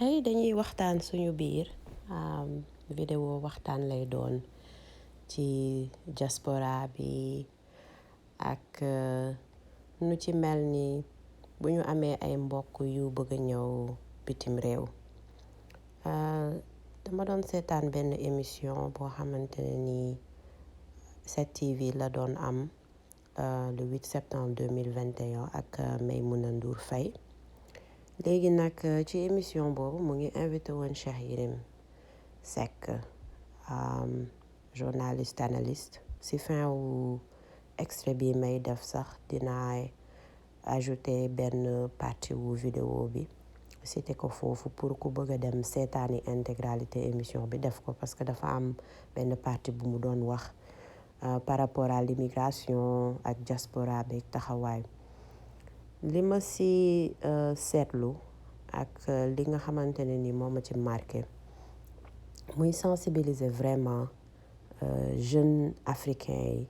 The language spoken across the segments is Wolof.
tey dañuy waxtaan suñu biir vidéo waxtaan lay doon ci diaspora bi ak nu ci mel ni bu ñu amee ay mbokk yu bëgg a ñëw bitim réew. Dama doon seetaan benn émission boo xamante ne ni 7TV la doon am le 8 septembre 2021 ak Maïmouna Ndour Faye. léegi nag ci émission boobu mu ngi invité woon Seck journaliste analyste si fin wu extrait bi may def sax dinaa ajouter benn partie wu vidéo bi c'était ko foofu pour ku bëgg a dem seetaani intégralité émission bi def ko parce que dafa am benn partie bu mu doon wax par rapport à l'immigration ak diaspora bi taxawaay. li ma si seetlu ak li nga xamante ne ni moo ma ci marqué muy sensibiliser vraiment jeunes africains yi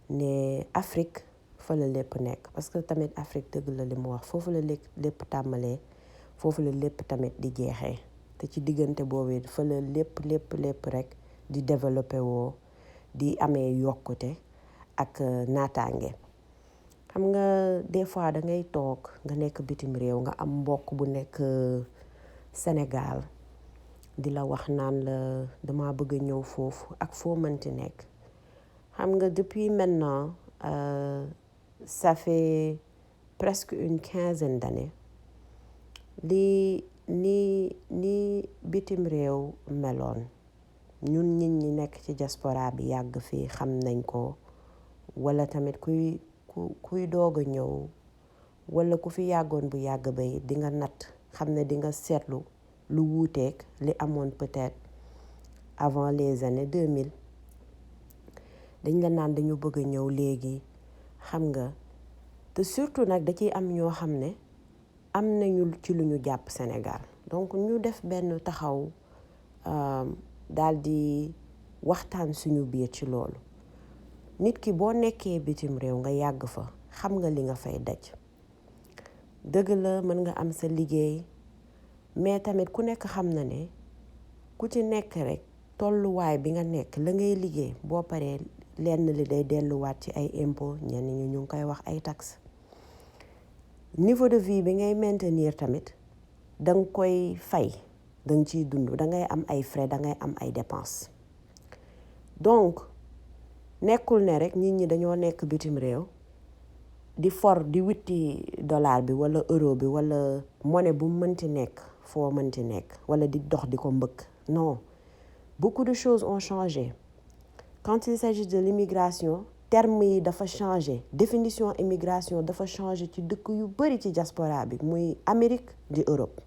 ne Afrique fa la lépp nekk parce que tamit Afrique dëgg la li mu wax foofu la lépp tàmbalee foofu la lépp tamit di jeexee te ci diggante boobu fa la lépp rek di développé woo di amee yokkute ak naataange. xam nga des fois da ngay toog nga nekk bitim réew nga am mbokk bu nekk Sénégal di la wax naan la dama bëgg a ñëw foofu ak foo mënti nekk. xam nga depuis maintenant ça fait presque une 15aine d'années ni bitim réew meloon ñun nit ñi nekk ci diaspora bi yàgg fii xam nañ ko wala tamit kuy doog a ñëw wala ku fi yàggoon bu yàgg bay di nga natt xam ne di nga seetlu lu wuuteeg li amoon peut-être avant les années 2000 dañ la naan dañu bëgg a ñëw léegi xam nga te surtout nag da ciy am ñoo xam ne am nañu ci lu ñu jàpp Sénégal donc ñu def benn taxaw daal di waxtaan suñu biir ci loolu. nit ki boo nekkee bitim réew nga yàgg fa xam nga li nga fay daj dëgg la mën nga am sa liggéey mais tamit ku nekk xam na ne ku ci nekk rek tolluwaay bi nga nekk la ngay liggéey boo paree lenn li day delluwaat ci ay impôt ñenn ñi ñu ngi koy wax ay taxes. niveau de vie bi ngay maintenir tamit danga koy fay danga ciy dund dangay am ay frais dangay am ay dépenses donc nekkul ne rek nit ñi dañoo nekk bitim réew di for di witti dollar bi wala euro bi wala monnaie bu mënti nekk foo mënti nekk wala di dox di ko mbëkk. non beaucoup de choses ont changé quand il s'agit de l'immigration termes yi dafa changé définition immigration dafa changé ci dëkk yu bari ci diaspora bi muy Amérique di Europe.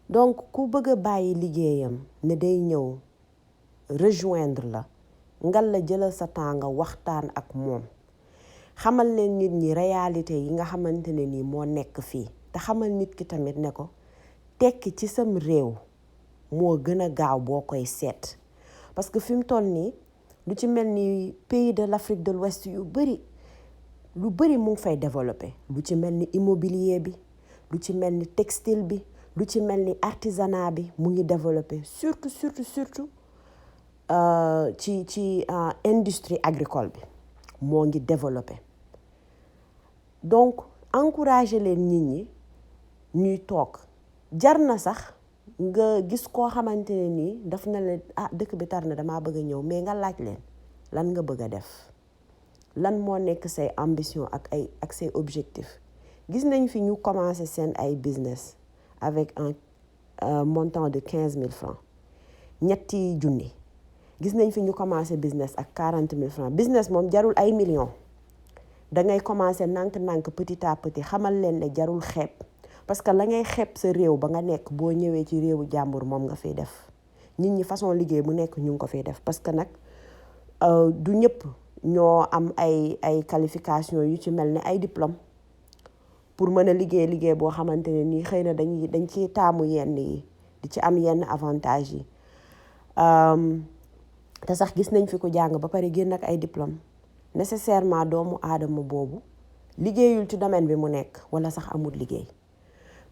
donc ku bëgg a bàyyi liggéeyam ne day ñëw rejoindre la ngal la jëlal sa temps nga waxtaan ak moom xamal leen nit ñi réalité yi nga xamante ne nii moo nekk fii te xamal nit ki tamit ne ko tekki ci sam réew moo gën a gaaw boo koy seet parce que fi mu toll nii lu ci mel ni pays de l'Afrique de l'Ouest lu bëri mu ngi fay développé lu ci mel ni immobilier bi lu ci mel ni textile bi lu ci mel ni artisanat bi mu ngi développé surtout ci industrie agricole bi moo ngi développé. donc encourager leen nit ñi ñuy toog jar na sax nga gis koo xamante ne nii daf na leen dëkk bi tar na damaa bëgg a ñëw mais nga laaj leen lan nga bëgg a def lan moo nekk say ambition ak say objectif. gis nañ fi ñu commencé seen ay business avec un montant de 15 000 francs ñetti junni. gis nañ fi ñu commencé business ak 40 000 francs business moom jarul ay millions da ngay commencé nànk petit à petit xamal leen ne jarul xeeb parce que la ngay xeeb sa réew ba nga nekk boo ñëwee ci réewu jàmbur moom nga fiy def. nit ñi façon liggéey bu nekk ñu ngi ko fiy def parce que nag du ñëpp ñoo am ay qualification yu ci mel ne ay diplôme pour mën a liggéey boo xamante ne nii xëy na dañ ciy taamu yenn yi di ci am yenn avantage yi. te sax gis nañ fi ko jàng ba pare génn ak ay diplôme nécessairement doomu aadama boobu liggéeyul ci domaine bi mu nekk wala sax amul liggéey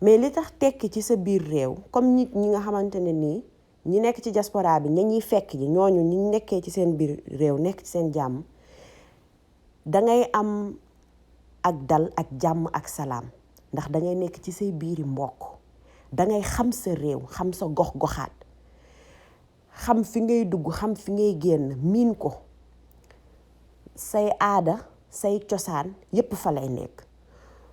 mais li tax tekki ci sa biir réew comme nit ñi nga xamante ne nii ñi nekk ci diaspora bi ñuy fekk ji ñooñu ñi nekkee ci seen biir réew nekk ci seen jàmm dangay am ak dal ak jàmm ak salaam ndax dangay nekk ci say biiri mbokk dangay xam sa réew xam sa gox-goxaat xam fi ngay dugg xam fi ngay génn miin ko say aada say cosaan yépp fa lay nekk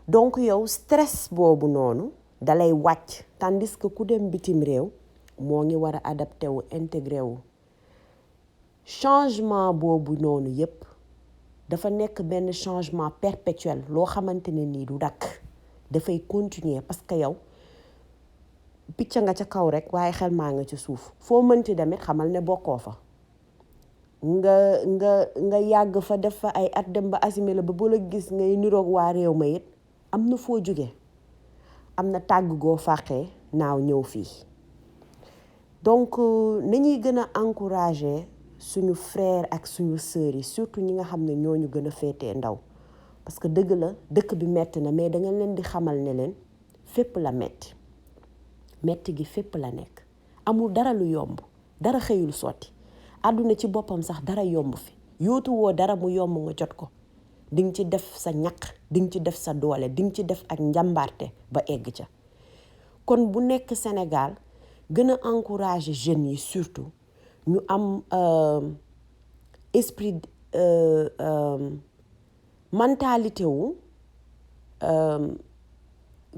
donc yow stress boobu noonu dalay wàcc tandis que ku dem bitim réew moo ngi war a adapté wu intégré wu changement boobu noonu yépp dafa nekk benn changement perpétuel loo xamante ne nii du dakk dafay continuer parce que yow picc nga ca kaw rek waaye xel maa nga ca suuf foo mënti demit xamal ne bokkoo fa nga yàgg fa def fa ay at dem ba assimilé ba bu la gis ngay niroog waa réew ma it am na foo jóge am na tàgg goo fàqee naaw ñëw fii donc nañuy gën a encourager suñu frère ak suñu sœur yi surtout ñi nga xam ne ñooñu gën a féetee ndaw parce que dëgg la dëkk bi metti na mais da nga leen di xamal ne leen fépp la metti gi fépp la nekk amul dara lu yomb dara xëyul sotti àdduna ci boppam sax dara yomb fi yootu woo dara mu yomb nga jot ko dinga ci def sa ñaq dinga ci def sa doole dinga ci def ak njàmbaarte ba egg ca kon bu nekk Sénégal gën a encourager jeunes yi surtout ñu am esprit mentalité wu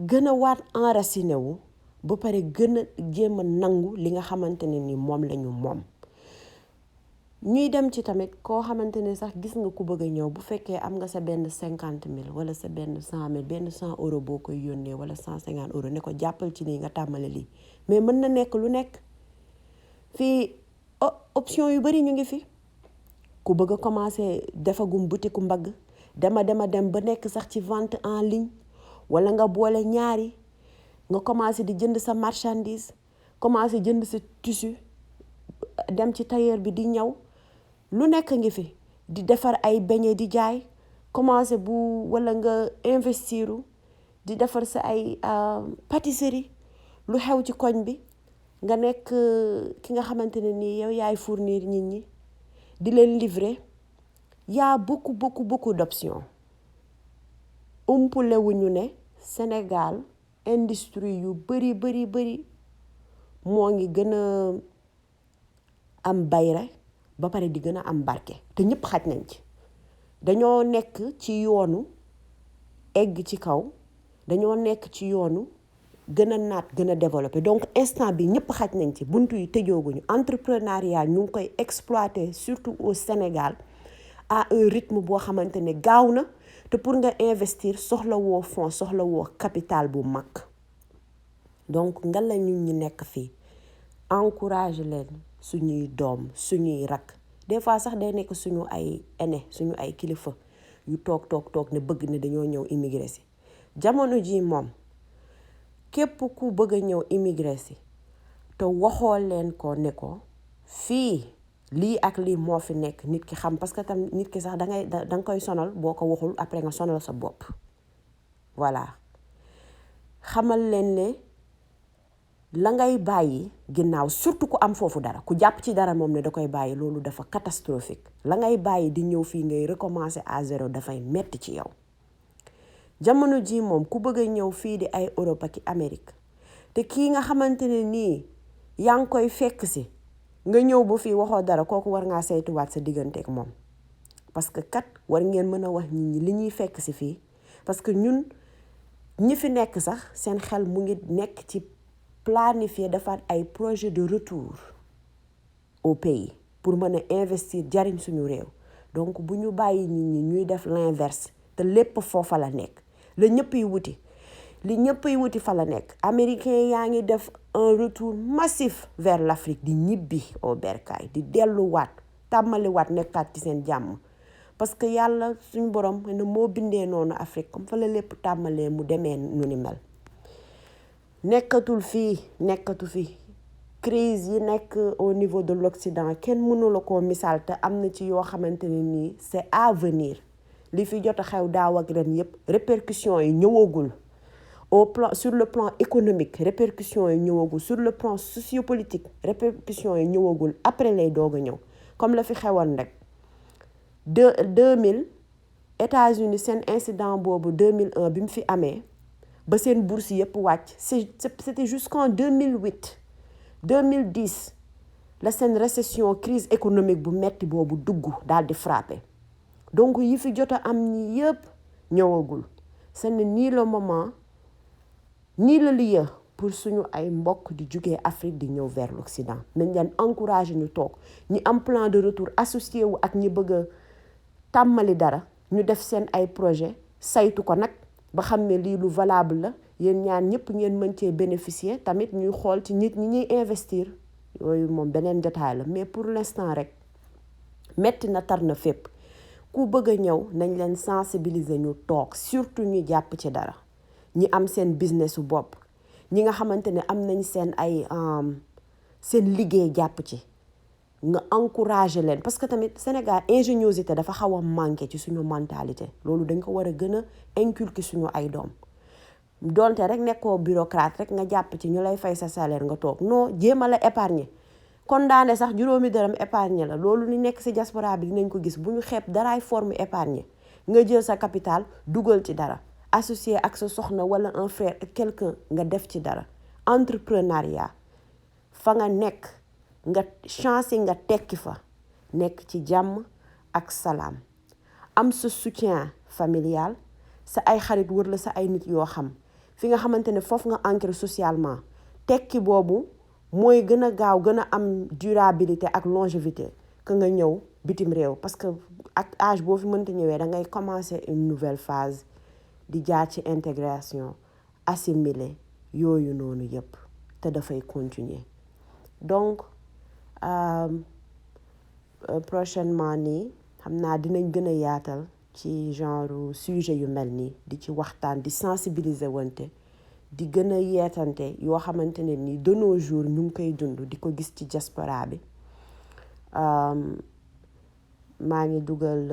gën a waat enraciné wu ba pare gën a jéem a nangu li nga xamante ne ni moom lañu moom ñuy dem ci tamit koo xamante ne sax gis nga ku bëgg a ñëw bu fekkee am nga sa benn 50,000 wala sa benn 100,000 benn 100 euros boo koy yónnee wala 150 euros ne ko jàppal ci nii nga tàmmale lii mais mën na nekk lu nekk fii option yu bari ñu ngi fi ku bëgg a commencer defagum boutique mbagg dem ba nekk sax ci vente en ligne wala nga boole ñaari nga commencer di jënd sa marchandise commencer jënd sa tissu dem ci tailleur bi di ñaw lu nekk ngi fi di defar ay beignet di jaay commencer wala nga investiru di defar sa ay pâtisserie lu xew ci koñ bi nga nekk ki nga xamante ne nii yow yaay fournir nit ñi di leen livrer y a beaucoup d'options umpule wuñu ne Sénégal industrie yu bari moo ngi gën a am bayre ba pare di gën a am barke te ñëpp xaj nañ ci dañoo nekk ci yoonu egg ci kaw dañoo nekk ci yoonu gën a naat gën a développé donc instant bi ñëpp xaj nañ ci buntu yi tëjooguñu entrepreneuriat ñu ngi koy exploiter surtout au Sénégal à un rythme boo xamante ne gaaw na te pour nga investir soxla woo fonds soxla woo capital bu mag donc nga la ñun ñi nekk fii encourage leen suñuy doom suñuy rak des fois sax day nekk suñu ay aîné suñu ay kilifa yu toog ne bëgg ne dañoo ñëw immigré si jamono ji moom képp ku bëgg a ñëw immigré si te waxoo leen ko ne ko fii lii ak lii moo fi nekk nit ki xam parce que tam nit ki sax danga koy sonal boo ko waxul après nga sonal sa bopp voilà xamal leen ne la ngay bàyyi ginnaaw surtout ku am foofu dara ku jàpp ci dara moom ne da koy bàyyi loolu dafa catastrophique la ngay bàyyi di ñëw fii ngay recommencer à zéro dafay metti ci yow jamono ji moom ku bëgg a ñëw fii di ay Europe ak Amérique te kii nga xamante ne nii yaa ngi koy fekk si nga ñëw ba fii waxoo dara kooku war ngaa saytuwaat sa diggante ak moom parce que kat war ngeen mën a wax nit ñi li ñuy fekk si fii parce que ñun ñi fi nekk sax seen xel mu ngi nekk ci planifier defaat ay projet de retour au pays pour mën a investir jariñ suñu réew donc bu ñu bàyyi nit ñi ñuy def l'inverse te lépp foofa la nekk la ñëpp yi wuti fa la nekk américain yaa ngi def un retour massif vers l'Afrique di ñibbi au bercail di delluwaat tàmmaliwaat nekkaat ci seen jàmm parce que yàlla suñu borom ne moo bindee noonu Afrique comme fa la lépp tàmmalee mu demee nu ni mel nekkatu fi crise yi nekk au niveau de l'Occident kenn mënu la koo misaal te am na ci yoo xamante ne nii c'est à venir li fi jot a xew daaw ak ren yépp répercussions yi ñëwagul sur le plan économique répercussions yi ñëwagul, sur le plan sociopolitique répercussions yi ñëwagul, après lay doog a ñëw. Comme la fi xewoon rek 2000 États-Unis seen incident boobu 2001 bi mu fi amee ba seen bourse yëpp wàcc, c'était jusqu'en 2008 2010 la seen récession crise économique bu metti boobu dugg daal di frappé. Donc yi fi jot a am ni yëpp ñëwagul. Ce n'est ni le moment ni le lieu pour suñu ay mbokk di jugee Afrique di ñëw vers l'Occident. Nañ leen encourager ñu toog ñi am plan de retour associé wu ak ñi bëgg a tàmmali dara ñu def seen ay projet saytu ko nag ba xam ne lii lu valable la, yéen ñaan ñëpp ngeen mën cee bénéficier. Tamit ñuy xool ci nit ñi ñuy investir, yooyu moom beneen détail la. Mais pour l'instant rek metti na, tar na fépp. Ku bëgg a ñëw nañ leen sensibiliser ñu toog, surtout ñu jàpp ci dara. Ñi am seen business su bopp, ñi nga xamante ne am nañ seen ay seen liggéey jàpp ci, nga encourager leen. Parce que tamit Sénégal ingéniosité dafa xaw a manqué ci suñu mentalité. Loolu dañ ko war a gën a inculquer suñu ay doom. Donte rek nekkoo bureaucrate rek nga jàpp ci ñu lay fay sa salaire nga toog, non, jéem a la épargner. Condamné sax juróomi dërëm épargne la. Loolu ni nekk ci diaspora bi dinañ ko gis. Bu ñu xeeb daraay forme épargne, nga jël sa capital dugal ci dara, associé ak sa soxna wala un frère quelqu'un nga def ci dara. Entrepreneuriat fa nga nekk nga chance nga tekki fa, nekk ci jàmm ak salaam, am sa soutien familial, sa ay xarit wër la, sa ay nit yoo xam fi nga xamante ne foofu nga ancré socialement. Tekki boobu mooy gën a gaaw, gën a am durabilité ak longévité que nga ñëw bitim réew. Parce que ak âge boo fi mënta ñëwee da ngay commencer une nouvelle phase di jaar ci intégration, assimiler yooyu noonu yëpp te dafay continuer. Donc prochainement nii xam naa dinañ gën a yaatal ci genre sujet yu mel nii, di ci waxtaan, di sensibiliser wante, di gën a yeetante yoo xamante ne ni de nos jours ñu ngi koy dund, di ko gis ci diaspora bi. maa ngi dugal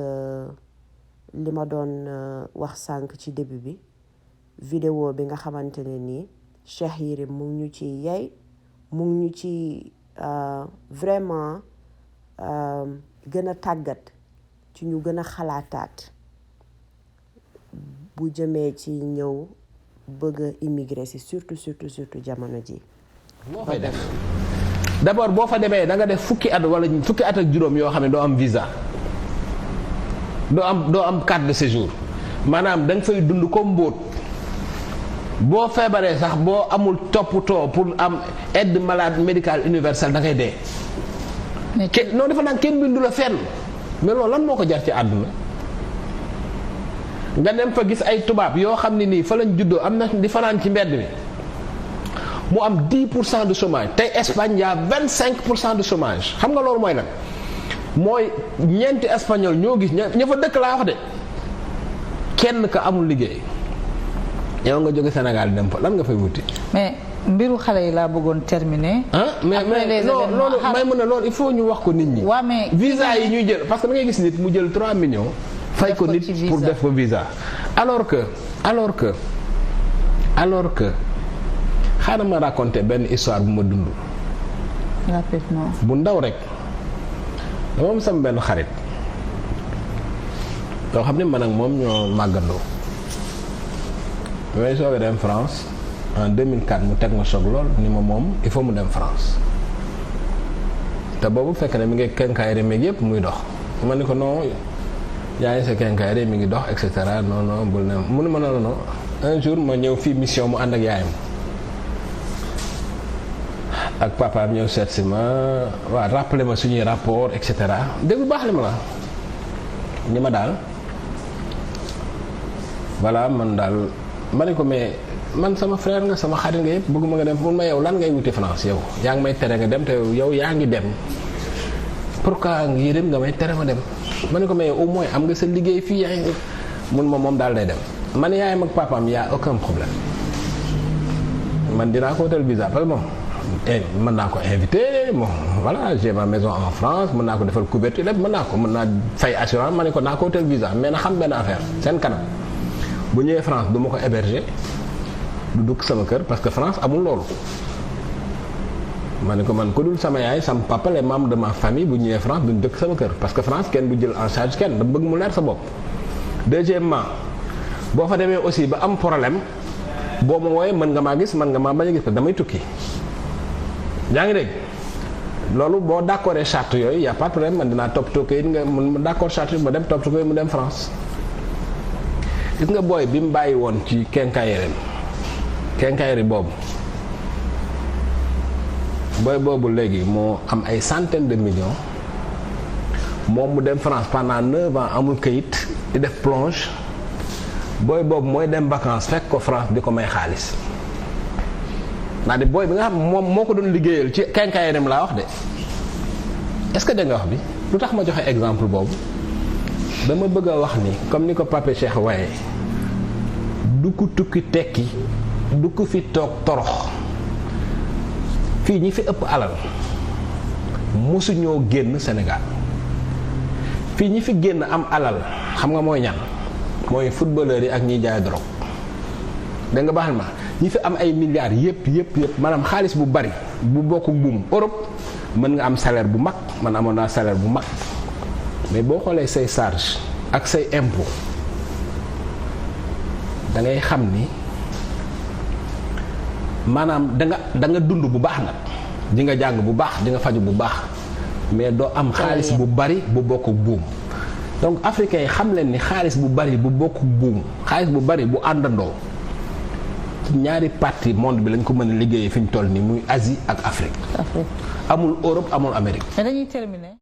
li ma doon wax sànq ci début bi, vidéo bi nga xamante ne nii Cheikh Yérim mu ngi ñu ci yey, mu ngi ñu ci vraiment gën a tàggat ci ñu gën a xalaataat bu jëmee ci ñëw bëgg a immigré si surtout jamono ji. moo fay def d'abord boo fa demee da nga def fukki at wala fukki at ak juróom yoo xam ne doo am visa, doo am carte de séjour, maanaam da nga fay dund comme mbóot. boo feebaree sax boo amul toppatoo pour am aide malade médicale universelle da ngay dee. non dafa naan kenn bindu la fenn. mais loolu lan moo ko jar ci àdduna? nga dem fa gis ay tubaab yoo xam ne nii fa lañ juddoo, am na di fanaan ci mbedd mi, mu am 10% de chômage. tey Espagne y a 25% de chômage. xam nga loolu mooy lan? mooy ñeenti espagnol ñoo gis ña fa dëkk laa wax de, kenn ka amul liggéey. yow nga jóge Sénégal dem fa lan nga fay wuti. mais mbiru xale yi laa bëggoon terminer. mais loolu may mën a loolu il faut ñu wax ko nit ñi. waaw mais visa yi ñuy jël parce que da ngay gis nit mu jël 3 millions. fay ko nit pour def ko visa. alors que xaaral ma raconter benn histoire bu ma dund. rapidement bu ndaw rek. dama am sama benn xarit yoo xam ne man ak moom ñoo màggandoo. bi may soogee dem France en 2004 mu teg ma choc lool ni ma moom il faut mu dem France te boobu fekk na mi ngi quincaillerie meeg yëpp muy dox. ma ni ko non yaa ngi sa quincaillerie mi ngi dox et cetera non bul ne mu ne ma non un jour ma ñëw fii mission mu ànd ak yaayam ak papaam ñëw seet si ma waaw rappelé ma suñuy rapport et cetera dégg lu baax li ma la ni ma daal voilà man daal. ma ne ko mais man sama frère nga sama xarit nga yëpp bëgguma nga dem mun ma yow lan ngay wuti France yow yaa ngi may tere nga dem te yow yaa ngi dem pourquoi Yérim nga may tere ma dem. ma ne ko mais au moins am nga sa liggéey fii yaa ngi mun ma moom daal day dem. man yaayam ak papaam y a aucun problème man dinaa ko wutal visa parce que bon mën naa ko invité bon voilà j'ai ma maison en France mën naa ko defal couverture lépp mën naa fay assurance ma ne ko naa ko wutal visa mais na xam benn affaire seen kanam. bu ñëwee France du ma ko héberger du dëkk sama kër parce que France amul loolu. ma ne ko man ku dul sama yaay sama papa les membres de ma famille bu ñëwee France duñ dëkk sama kër parce que France kenn du jël en charge kenn da bëgg mu leer sa bopp. deuxièmement boo fa demee aussi ba am problème boo ma wooyee mën nga maa gis mën nga maa bañ a gis parce que damay tukki yaa ngi dégg loolu boo d'accordé charte yooyu y a pas de problème man dinaa toppatoo kayit nga mun d'accord charte yooyu ma dem toppatoo kayit mu dem France. gis nga booy bi mu bàyyi woon ci quincaillerie boobu. booy boobu léegi moo am ay centaines de millions moom mu dem France pendant 9 ans amul kayit di def plonge booy boobu mooy dem vacances fekk ko France di ko may xaalis ndax di booy bi nga xam moom moo ko doon liggéeyal ci quincaillerie laa wax de est-ce que dégg nga wax bi lu tax ma joxe exemple boobu dama bëgg a wax ni comme ni ko Pape Cheikh waaye du ko tukki tekki du ko fi toog torox. fii ñi fi ëpp alal mosuñoo génn Sénégal fii ñi fi génn am alal xam nga mooy ñan mooy footballeurs yi ak ñiy jaay drogue da nga baaxal ma ñi fi am ay milliards yëpp maanaam xaalis bu bari bu bokk buum Europe mën nga am salaire bu mag man amoon naa salaire bu mag mais boo xoolee say charge ak say impôt da ngay xam ni maanaam da nga dund bu baax nag di nga jàng bu baax di nga faju bu baax mais doo am xaalis bu bari bu bokk buum donc africains yi xam leen ni xaalis bu bari bu bokk buum xaalis bu bari bu àndandoo ci ñaari partie monde bi lañ ko mën a liggéeyee fi ñu toll nii muy Asie ak Afrique amul Europe amul Amérique. mais dañuy terminer.